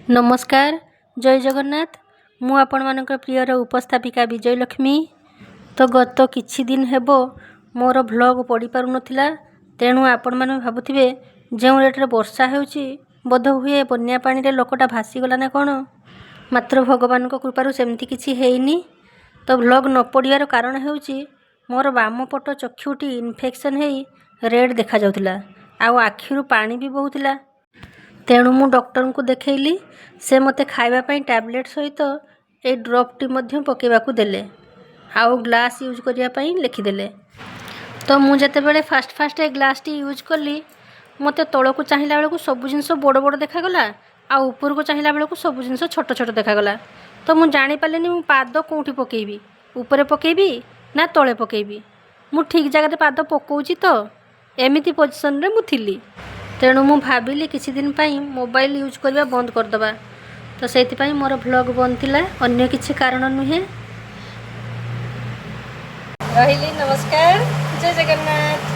ନମସ୍କାର, ଜୟ ଜଗନ୍ନାଥ। ମୁଁ ଆପଣମାନଙ୍କର ପ୍ରିୟର ଉପସ୍ଥାପିକା ବିଜୟଲକ୍ଷ୍ମୀ। ତ ଗତ କିଛି ଦିନ ହେବ ମୋର ଭ୍ଲଗ୍ ପଡ଼ିପାରୁନଥିଲା। ତେଣୁ ଆପଣମାନେ ଭାବୁଥିବେ, ଯେଉଁ ରେଟ୍ରେ ବର୍ଷା ହେଉଛି, ବୋଧ ହୁଏ ବନ୍ୟା ପାଣିରେ ଲୋକଟା ଭାସିଗଲା ନା କ'ଣ। ମାତ୍ର ଭଗବାନଙ୍କ କୃପାରୁ ସେମିତି କିଛି ହେଇନି। ତ ଭ୍ଲଗ୍ ନ ପଡ଼ିବାର କାରଣ ହେଉଛି, ମୋର ବାମ ପଟ ଚକ୍ଷୁଟି ଇନଫେକ୍ସନ୍ ହେଇ ରେଡ଼୍ ଦେଖାଯାଉଥିଲା ଆଉ ଆଖିରୁ ପାଣି ବି ବହୁଥିଲା। ତେଣୁ ମୁଁ ଡକ୍ଟରଙ୍କୁ ଦେଖେଇଲି। ସେ ମୋତେ ଖାଇବା ପାଇଁ ଟ୍ୟାବଲେଟ୍ ସହିତ ଏଇ ଡ୍ରପ୍ଟି ମଧ୍ୟ ପକାଇବାକୁ ଦେଲେ ଆଉ ଗ୍ଲାସ୍ ୟୁଜ୍ କରିବା ପାଇଁ ଲେଖିଦେଲେ। ତ ମୁଁ ଯେତେବେଳେ ଫାଷ୍ଟ ଫାଷ୍ଟ ଏ ଗ୍ଲାସ୍ଟି ୟୁଜ୍ କଲି, ମୋତେ ତଳକୁ ଚାହିଁଲା ବେଳକୁ ସବୁ ଜିନିଷ ବଡ଼ ବଡ଼ ଦେଖାଗଲା ଆଉ ଉପରକୁ ଚାହିଁଲା ବେଳକୁ ସବୁ ଜିନିଷ ଛୋଟ ଛୋଟ ଦେଖାଗଲା। ତ ମୁଁ ଜାଣିପାରିଲିନି ମୁଁ ପାଦ କେଉଁଠି ପକାଇବି, ଉପରେ ପକାଇବି ନା ତଳେ ପକାଇବି, ମୁଁ ଠିକ୍ ଜାଗାରେ ପାଦ ପକାଉଛି। ତ ଏମିତି ପୋଜିସନ୍ରେ ମୁଁ ଥିଲି। ତେଣୁ ମୁଁ ଭାବିଲି କିଛି ଦିନ ପାଇଁ ମୋବାଇଲ ୟୁଜ୍ କରିବା ବନ୍ଦ କରିଦେବା। ତ ସେଇଥିପାଇଁ ମୋର ଭ୍ଲଗ୍ ବନ୍ଦ ଥିଲା, ଅନ୍ୟ କିଛି କାରଣ ନୁହେଁ। ରହିଲି, ନମସ୍କାର, ଜୟ ଜଗନ୍ନାଥ।